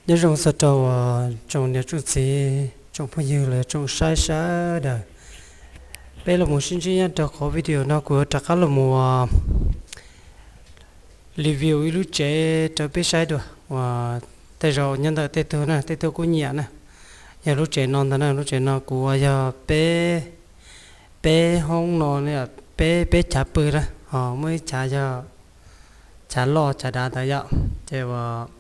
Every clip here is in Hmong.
Nyob zoo txog rau tsoom niam tsoom txiv, tsoom phooj ywg los tsoom saib sawv daws. Peb los mus sib ntsib nyob rau qhov video no kuv rov qab los mus review ib lub tsev rau peb saib dua uas tej zaum nyob ntawm tej tug na, tej tug kuj nyiam na. Yog lub tsev no ntag na, lub tsev no kuv ua yog peb, peb hoob no, peb, peb chav pw na, ho muaj ib chav yog chav loj chav dav ntawd yom. Ces uas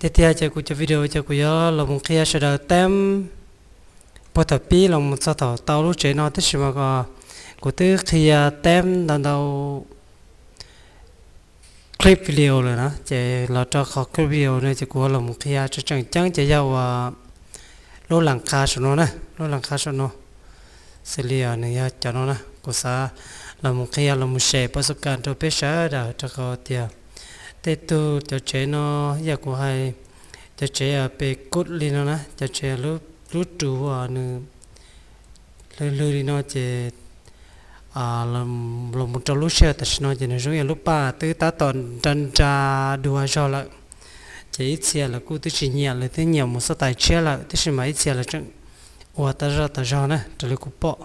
tiag tiag ces kuv cov video ces kuv yuav los mus qhia sawv daws teeb puag thaum pib los mus txog thaum tau lub tsev no, tab sis mas kuv twb qhia teeb ntau ntau clip video lawm na, ces los rau qhov clip video no ces kuv los mus qhia tseem tseem ceeb ces yog uas lub las qha saum no na, lub las qha saum no, xws li nws yog cov no na, kuv xav los mus qhia los mus share pov xu kas rau peb sawv daws rau qhov tias tej tug cov tsev no, yam kuv hais, cov tsev pes kub li no na, cov tsev lub rus nws hlwb hlwb li no ces los mus rau lub sij hawm tam sim no ces nws zoo yam lub paj twb tab tom nra nra dua zog lawm. Ces ib txhia lawv kuj twb tsis nyiam, lawv twb nyiam mus xab tais tshiab lawm, tab sis mas ib txhia lawv tseem ua tas zog tas zog na raws li kuv pom.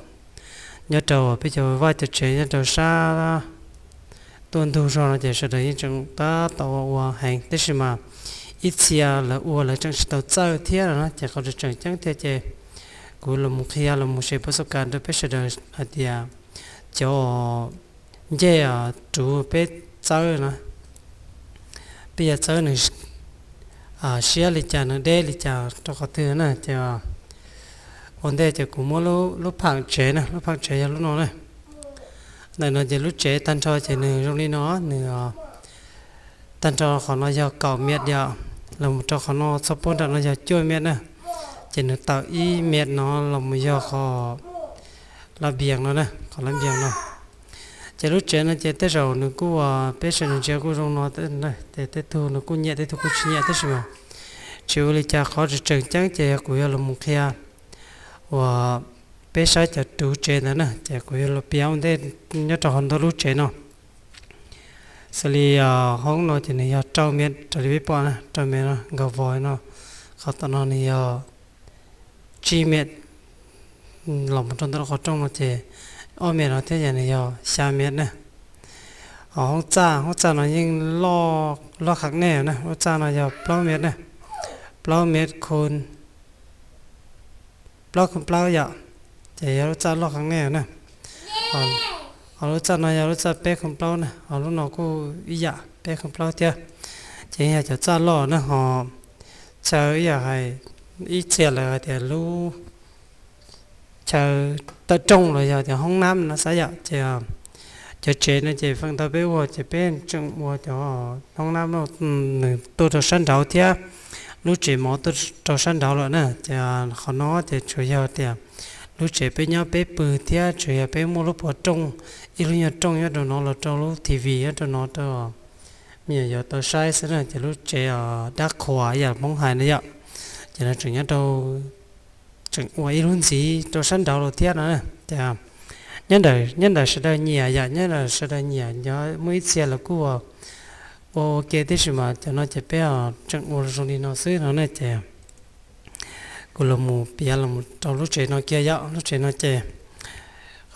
Nyob rau peb cov vaj cov tsev nyob rau sab tuaj ntug zog no ces sawv daws yeej tseem tab tom ua ua heev, tab sis mas ib txhia lawv ua lawv tseem tsis tau txawj thiab no na, ces qhov tseem tseem ceeb thiab ces kuv los mus qhia los mus share pov xu kas rau peb sawv daws hais tias cov ncej rus peb txawb no, peb yuav txawb nws siab li cas, nws deb li cas rau qhov twg na. Ces ua ntej ces kuv muab lub phaem tsev na, lub phaem tsev yog lub no na. Ntawm no ces lub tsev tag nrho ces nws zoo li no, nws tag nrho qhov no yog kaum miet yom, los mus rau qhov no txog puag nram no yog cuaj miet na. Ces nws tawm ib miet no los mus yog qhov lab npias no na, qhov lab npias no. Ces lub tsev no ces tej zaum nws kuj, peb sawv daws ntsia kuj zoo no, ces tej tug nws kuj nyiam tej tug kuj tsis nyiam, tab sis mas tsis ua li cas, qhov tseem tseem ceeb ces yog kuv yuav los mus qhia uas peb saib cov rus tsev ntawd na, ces kuv yuav los piav ua ntej nyob rau hauv ntau lub tsev no. Xws li hoob no ces nws yog rau miet raws li peb pom na, rau miet no nkag vos no, qhov tom no nws yog tsib miet, los mus rau ntawm qhov rooj no ces ob miet no thiab ces nws yog xya miet na. Ho hoob txaj, hoob txaj no yeej loj, loj qhov nej na, lub txaj no yog plaub miet na, plaub miet khu plaub khu plaub yom, ces yog lub txaj loj qhov nej na. Ho lub txaj no yog lub txaj peb khu plaub na, ho lub no kuj ib yam peb khu plaub thiab. Ces yog cov txaj loj na, ho chaw ib yam hais, ib txhia lawv hais tias lub chaw tawm rooj los yog tias hoob nab no xav yom, ces cov tsev no ces feem ntau peb ua ces peb tseem ua cov hoob nab no, nws tuaj rau sab nraud thiab, lub tsev mov tuaj rau sab nraud lawm na. Ces qhov no ces tsuas yog tias lub tsev peb nyob peb pw thiab tsuas yog peb muaj lub pov rooj, ib lub nyuag rooj nyob rau no los rau lub T V nyob rau no rau me nyuam yaus tau saib xwb na. Ces lub tsev dab qhuas yam Hmoob hais na yom, ces nws tseem nyob rau, tseem ua ib lub ntxiv rau sab nraud los thiab no. Ces nyob ntawm sawv daws nyiam yom, nyob ntawm sawv daws nyiam, muaj ib txhia los kuj ua ua ke, tab sis mas cov no ces peb tseem ua zoo li no xwb no na. Ces kuv los mus piav los rau lub tsev no kiag yom. Lub tsev no ces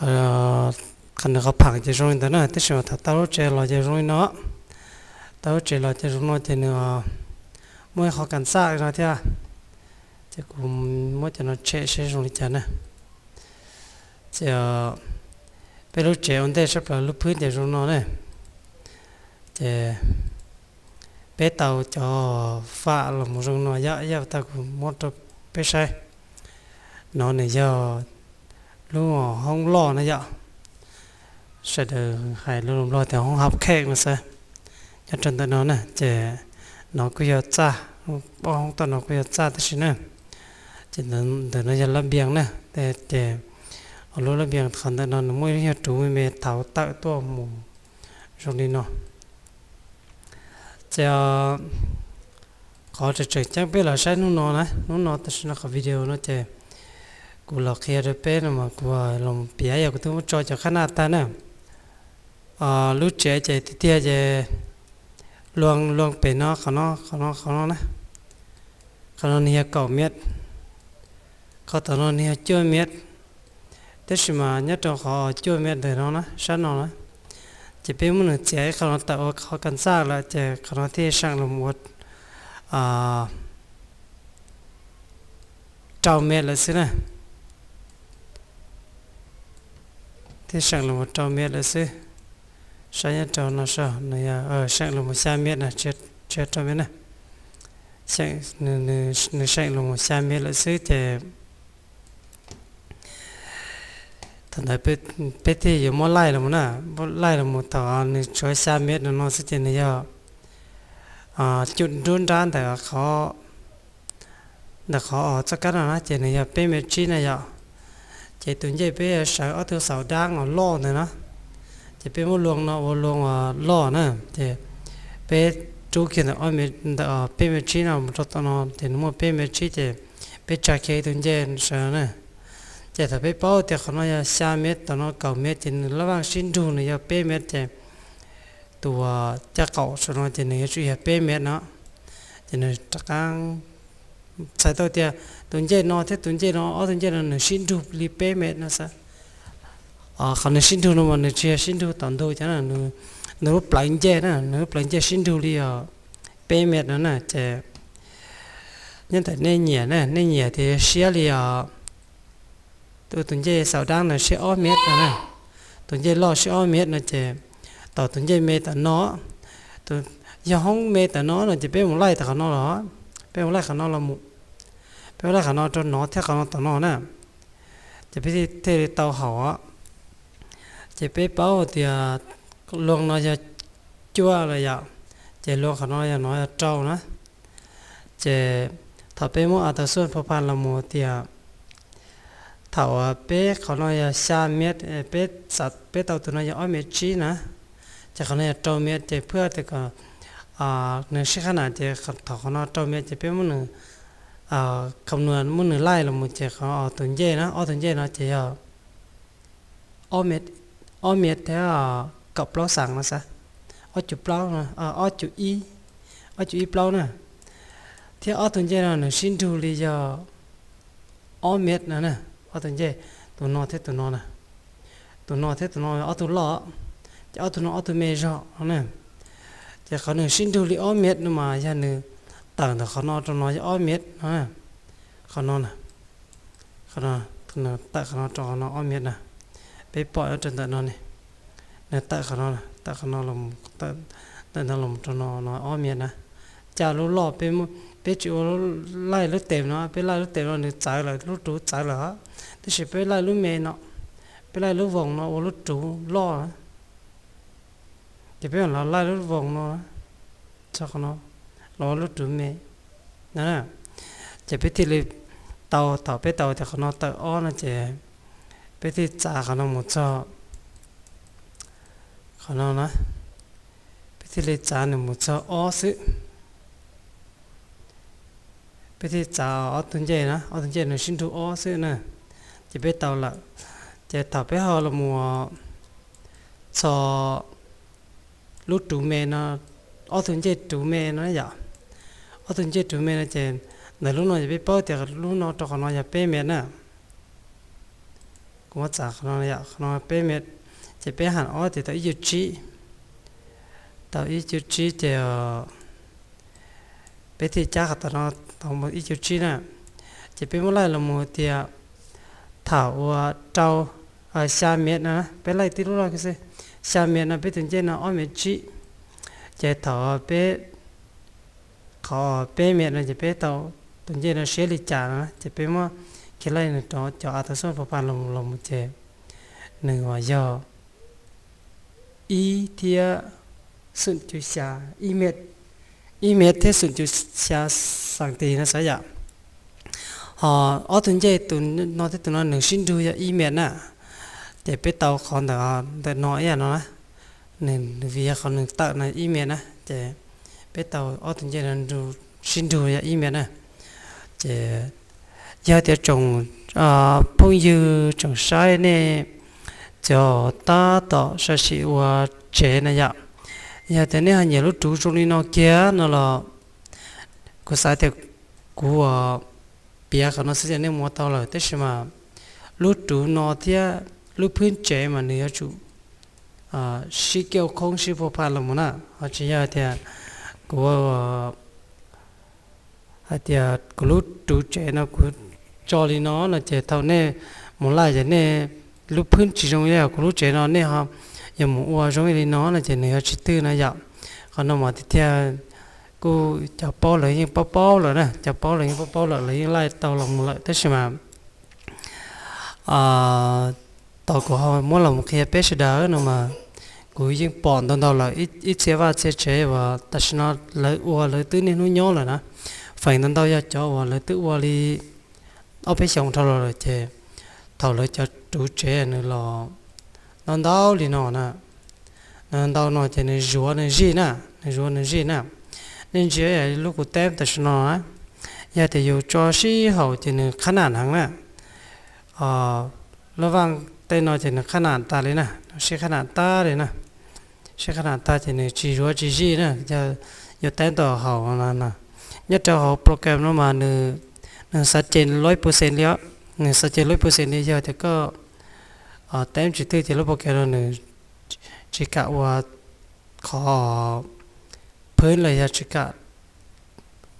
qhov nws qhov phaem ces zoo li ntawd na, tab sis mas thaum tau lub tsev los ces zoo li no. Tau lub tsev los ces zoo no ces nws muaj ib qhov kas xaj no thiab. Ces kuv muab cov no tshem seb zoo li cas na. Ces peb lub tsev ua ntej sab plaws lub phwb ces zoo no na. Ces peb tau cov fam los mus zoo no yom, ib yam tau kuv muab rau peb saib. No nws yog lub hoob loj na yom, sawv daws hais lus Nplog tias hoob hab khej no xwb. Nyob rau ntawm no na ces no kuj yog txaj, ob hoob tom no kuj yog txaj tab sis na. Ces ntawm no yog lab npias na, ces lub lab npias qhov ntawm no nws muaj ib lub nyuag rus me me thauv tawm tuaj mus zoo li no. Ces qhov tseem tseem ceeb peb los saib hnub no na, hnub no tam sim no qhov video no ces kuv los qhia rau peb no mas kuv los piav yog kuv twb muab tso cov qhab naj tag na. Lub tsev ces tiag tiag ces Luag luag pem no qhov no, qhov no, qhov no na, qhov no nws yog kaum mev, qhov tom no nws yog cuaj mev, tab sis mas nyob rau qhov cuaj mev ntawm no na, sab no na, ces peb muab nws txiav ib qho no tawm ua qhov kas xaj lawm ces qhov no thiaj seem los ua rau mev lawm xwb na. Thiaj seem los ua rau mev lawm xwb. Saib nyob rau no, nws yog seem los ua xya mev na, tsis yog rau mev na. Nws seem los ua xya mev lawm xwb ces thaum ntawd peb thiaj yuav muab laij los na, laij los thaum nws tshuav xya mev no no xwb ces nws yog cuj nruab nrab ntawm qhov ntawm qhov txoj kab no na ces nws yog peb mev tsib na yom. Ces tus ncej peb sawv ob tug xaum dab uas loj ntawd na, ces peb muab luag no ua luag uas loj na, ces peb rub kiag ntawm ntawm peb mev tsib no mus rau tom no ces nws muaj peb mev tsib ces peb tsa kiag ib tug ncej sawv na. Ces thaum peb paub tias qhov no yog xya mev, tom no kaum mev ces nws laj vaj sib nrug nws yog peb mev ces tus caj qaum saum no ces nws yuav tsum yog peb mev no. Ces nws rov qab txhais tau tias tus ncej no thiab tus ncej no, ob tug ncej no nws sib nrug li peb mev no xwb. Qhov nws sib nrug no mas nws tsis yog sib nrug tom ntug cov, nws lub plawv ncej na, nws lub plawv ncej sib nrug li os peb mev no na ces nyob ntawm nej nyiam na, nej nyiam tias siab li os tus ncej xaum dab ntawd siab ob mev no na, tus ncej loj siab ob mev no ces tom tus ncej me tom no, yog hoob me tom no no ces peb mus laij tom qhov no los, peb mus laij qhov no los mus, peb mus laij qhov no rau no thiab qhov no tom no na, ces peb thiaj li tau haum. Ces peb paub tias luag no yog cuaj lawm yom, ces luag qhov no yog no yog rau na. Ces thaum peb muab a tau xuaj pha pha los mus tias thaum peb qhov no yog xya mev, peb tau tus no yog ob mev tsib na, ces qhov no yog rau mev ces phwj tias kom nws sib qab na ces thaum qhov no rau mev ces peb muab nws kham nua muab nws laij los mus ces qhov tus ncej na, ob tug ncej no ces yog ob mev thiab kaum plaub xees no xav, ob cuv plaub, ob cuv ib, ob cuv ib plaub na, thiab ob tug ncej no nws sib nrug li yog ob mev no na, ob tug ncej, tus no thiab tus no na, tus no thiab tus no ob tug loj, ces ob tug no ob tug me zog no na, ces qhov nws sib nrug li ob mev no mas yog nws tawm ntawm qhov no rau no yog ob mev no, qhov no, qhov no, tawm qhov no rau qhov no ob mev na, peb pom nyob rau ntawm no ne, nws tawm qhov no, tawm qhov no, tawm ntawm no los rau no no ob mev na, caj lub loj, peb tsis ua laij lub tes no, peb laij lub tes no nws txawv lawm, lub ruv txawv lawm, tab sis peb laij lub me no, peb laij lub voos no ua lub ruv loj, ces peb mam los laij lub voos no txog qhov no los ua lub ruv me no, ces peb thiaj li tau, thaum peb tau tias qhov no tawm ob no ces peb thiaj txav qhov no mus txog qhov no na, peb thiaj li txav nws mus txog ob xwb. Peb thiaj txav ob tug ncej na, ob tug ncej nws sib nrug ob xwb na, ces peb tau lawm. Ces thaum peb ho los mus txog lub ruv me no, ob tug ncej ruv me no yom, ob tug ncej ruv me no ces ntawm lub no ces peb paub tias lub no rau qhov no yog peb mev na. Kuv muab txav qhov no, qhov no peb mev, ces peb ham ob ces tau ib cuv tsib, tau ib cuv tsib ces peb thiaj cab qhov tom no tau ib cuv tsib na. Ces peb muab laij los mus tias thaum uas rau xya mev no, peb laij tib lub loj xwb, xya mev no peb tus ncej no ob mev tsib, ces thaum peb, qhov peb mev no ces peb tau tus ncej no siab li cas no ces peb muab kiag laij nws rau cov a tau xoj pha pha los mus ces nws uas yog ib thiab xum cuv xya, ib mev thiab xum cuv xya xees tis no xav yom. Ho ob tug ncej tus no thiab tus no nws sib nrug yog ib mev na, ces peb tau qhov ntawm, ntawm no ib yam no na, nws vim yog qhov nws tawm no ib mev na, ces peb tau ob tug ncej no sib nrug yog ib mev na. Ces yog tias tsoom phooj ywg tsoom saib nej cov tab tom sam sim ua tsev na yom, Yog tias nej ho nyiam lub ruv zoo li no kiag no los kuv xav tias kuv ua piav qhov no xwb ces nej mus ua tau lawm, tab sis mas lub ruv no thiab lub phwb tsev mas nws yuav tsum sib kiu khoob sib phu pha los mus na, ho tsis yog tias kuv hais tias kuv lub ruv tsev no kuv tso li no no ces thaum nej mus laij ces nej lub phwb tsis zoo li kuv lub tsev no nej ho yog mus ua zoo li no no ces nws yuav tsis twg no yom. Qhov no mas tiag tiag kuj cov paub lawv yeej paub paub lawm na, cov paub lawv yeej paub paub lawm, lawv yeej laij tau los mus lawm, tab sis mas tau kuv ho muab los qhia peb sawv daws no mas kuv yeej pom ntau ntau lawm, ib txhia vaj txhia tsev uas tam sim no lawv ua lawv twb niaj hnub nyob lawm na. Feem ntau ntau yog cov uas lawv twb ua li ob peb xyoos dhau los lawm ces thaum lawv cov ruv tsev nws los ntau ntau li no na, ntau no ces nws zuav nws zij na, nws zuav nws zij na. Nej ntsia lub kuv teb tam sim no, yog tias yus tso sib haum ces nws qhab nam heev na. Lub vaj tej no ces nws qhab nam tas li na, sib qhab nam tas li na, sib qhab nam tas ces nws tsis zuav tsis zij na, yog yuav teb ntawm hauv no. Nyob rau hauv program no mas nws xav ces loj pes xees li, nws xav ces loj pes xees li, yog tias koj teb tsis twg ces lub program no nws tsis kam ua qhov phwb los yog tsis kam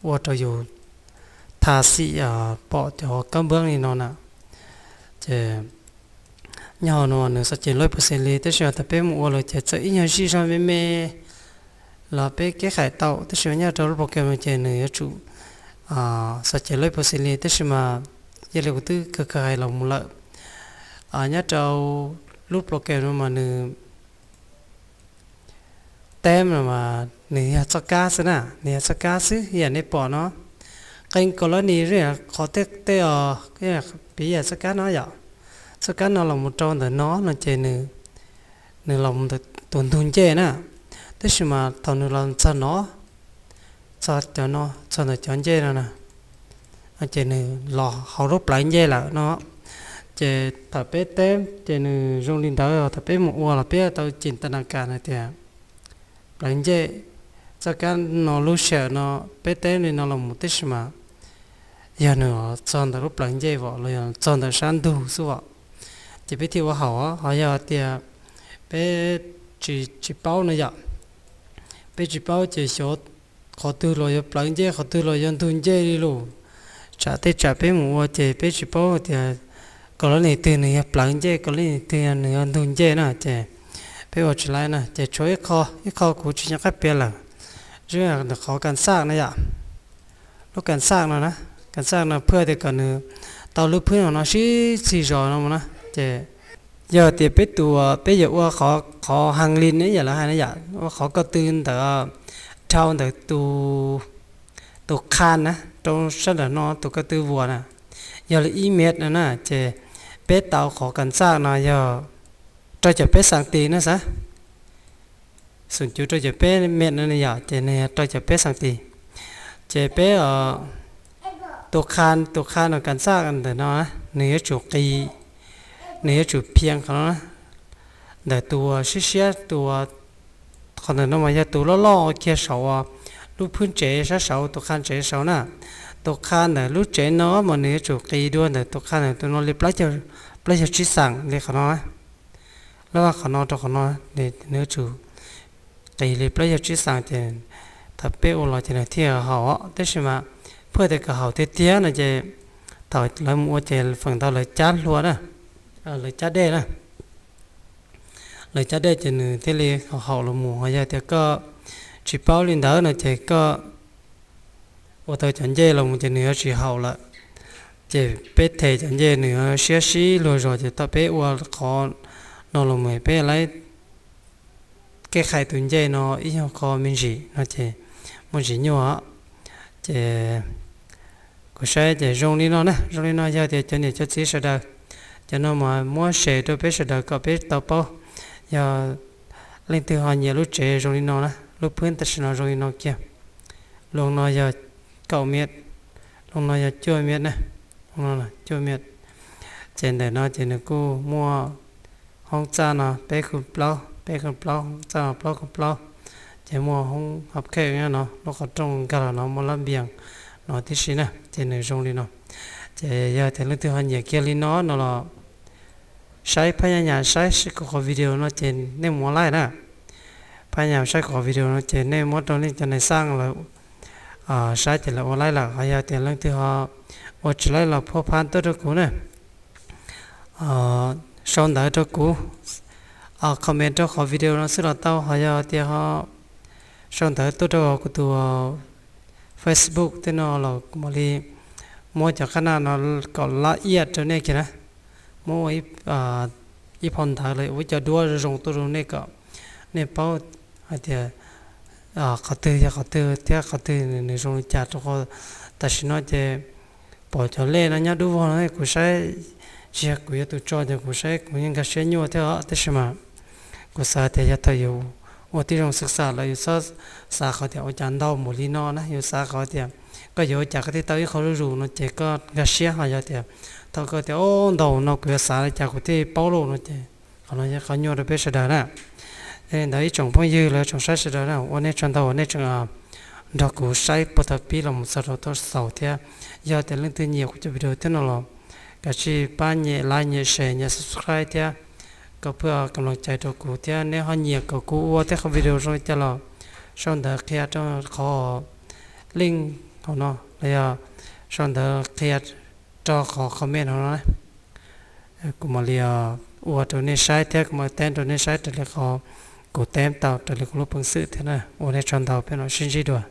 ua rau yus tha xim pom cov kab npab li no na. Ces nyob hauv no nws xav ces loj pes xees li, tab sis thaum peb mus ua lawm ces txawm ib nyuag zij zog me me los peb keb qhais tau, tab sis nyob rau lub program no ces nws yuav tsum xav ces loj pes xees li, tab sis mas yog li kuv twb kawg kawg hais los mus lawm, nyob rau lub program no mas nws teb no mas nws yog txoj kab xwb na, nws yog txoj kab xwb yam nej pom no. Qee kaus lab nis qhov tej tej os, piv yam txoj kab no yom, txoj kab no los mus rau ntawm no no ces nws los mus ntawm tus ntug ncej na, tab sis mas thaum nws los txog no, txog cov no, txog ntawm cov ncej no na, ces nws los hauv lub plawv ncej lawm no. Ces thaum peb teb ces nws zoo li ntawd, thaum peb mus ua los peb tau cim tas nas kas hais tias plawv ncej, txoj kab no lub sij hawm no peb teb li no los mus tab sis mas yog nws txog ntawm lub plawv ncej os los yog txog ntawm sab ntug xwb os, ces peb thiaj ua haum. Ho yog tias peb tsis paub no yom, peb tsis paub ces xyov qhov twg los yuav plawv ncej, qhov twg los yuav ntug ncej li lauj. Tsam tej tsam peb mus ua ces peb tsis paub tias kaus lab nis twg nws yog plawv ncej, kaus lab nis twg nws yog ntug ncej na, ces peb ua tsis laib na. Ces tshuav ib qho, ib qho kuv tsis nco qab piav lawm, zoo li qhov kas xaj no yom, lub kas xaj no na, kas xaj no phwj tias kom nws tau lub phwb no sib txig zos no na. Ces yog tias peb tus, peb yuav ua qhov hang li ne yam lawv hais na yom, ua qhov ko tw ntawm, dhau ntawm tus qha na rau sab nram no tus ko tw vuas na, yog li ib mev no na, ces peb tau qhov kas xaj no yog rau caum peb xas tis na xav, xoom cuv rau caum peb mev no yom, ces nws yog rau caum peb xas tis. Ces peb tus qha, tus qha no kas xaj ntawm no nws yuav tsum qis, nws yuav tsum phiav qhov no ntawm tus siab siab tus, qhov ntawm no mas yog tus loj loj kiag saud, lub phwb tsev sab saud, tus qha tsev saud na. Tus qha ntawm lub tsev no mas nws yuav tsum qis dua ntawm tus qha ntawm tus no li plaub caug tsib xas li qhov no. Lub vaj qhov no rau qhov no, nws yuav tsum qis li plaub caug tsib xas ces thaum peb ua los ces nws thiaj haum. Tab sis mas phwj tias kom haum tiag tiag no ces thaum lawv mus ua ces feem ntau lawv cab hlua na, lawv cab dej na, lawv cab dej ces nws thiaj li haum los mus. Ho yog tias koj tsis paub li ntawd no ces koj ua tau cov ncej los mus ces nws yuav tsis haum lawm. Ces peb them cov ncej nws yuav siab sib luag zog ces thaum peb ua qhov no los mus peb laib kev qhais tus ncej no ib nyuag qho me ntsis no ces muaj ntsis nyuaj. Ces kuv saib ces zoo li no na, zoo li no yog tias cov niam cov txiv sawv daws, cov no mas muab share rau peb sawv daws kom peb tau paub. Yog leej twg ho nyiam lub tsev zoo li no na, lub phwb tam sim no zoo li no kiag, loo no yog kaum mev, loo no yog cuaj mev na, cuaj mev. Ces ntawm no ces nws kuj muaj hoob txaj no peb kub plaub, peb kub plaub, hoob txaj no plaub kub plaub. Ces muaj hoob hab khej no, lub qhov rooj nkag los no muaj lab npias no tib si na, ces nws zoo li no. Ces yog tias leej twg ho nyiam kiag li no no los saib phab nyas nyas saib kuv qhov video no ces nej mus ua laij na. Phab nyas saib kuv qhov video no ces nej muab rau nej cov neeg xaj lawv saib ces lawv ua laij lawm. Ho yog tias leej twg ho ua tsis laij los phua phab tuaj rau kuv na, sau ntawv rau kuv, comment rau qhov video no xwb los tau. Ho yog tias ho sau ntawv tuaj rau kuv tus Facebook tej no los kuv mam li muab cov qhab naj no kom laj iaj rau nej kiag na. Muab ua ib phau ntawv los ua ib co duab zoo zoo tuaj rau nej kom nej paub hais tias qhov twg yog qhov twg thiab qhov twg nws zoo li cas rau qhov tam sim no ces pom cov lej no nyob dub vog no kuv saib tsis yog kuv yuav tus tso ces kuv saib kuv yeej nkag siab nyuaj thiab os, tab sis mas kuv xav tias yog thaum yus ua tib zoo xwm xam lawm yus txhob xav qhov tias ua cas ntau npaum li no na, yus xav qhov tias koj yuav ua cas koj thiaj tau ib qho zuj zus no ces koj nkag siab. Ho yog tias thaum koj tias o ntau no kuv yuav xav li cas kuv thiaj paub lauj no ces qhov no yog qhov nyuaj rau peb sawv daws na. Yog li ntawd ib tsoom phooj ywg los tsoom saib sawv daws na, ua nej tsaug ntau uas nej tseem nrog kuv saib puag thaum pib los mus txog rau thaum xaus thiab. Yog tias leej twg nyiam kuv cov video thiab no los kav tsij pab nyem like, nyem share, nyem subscribe thiab kom pab kam loos cai rau kuv thiab. Neb ho nyiam kom kuv ua tej qhov video zoo li cas los sau ntawv qhia rau qhov link hauv no los yog sau ntawv qhia rau qhov comment hauv no na. Kuv mam li ua rau nej saib thiab kuv mam li teb rau nej saib raws li qhov kuv teb tau raws li kuv lub peev xwm thiab na. Ua nej tsaug ntau, peb mam sib ntsib dua.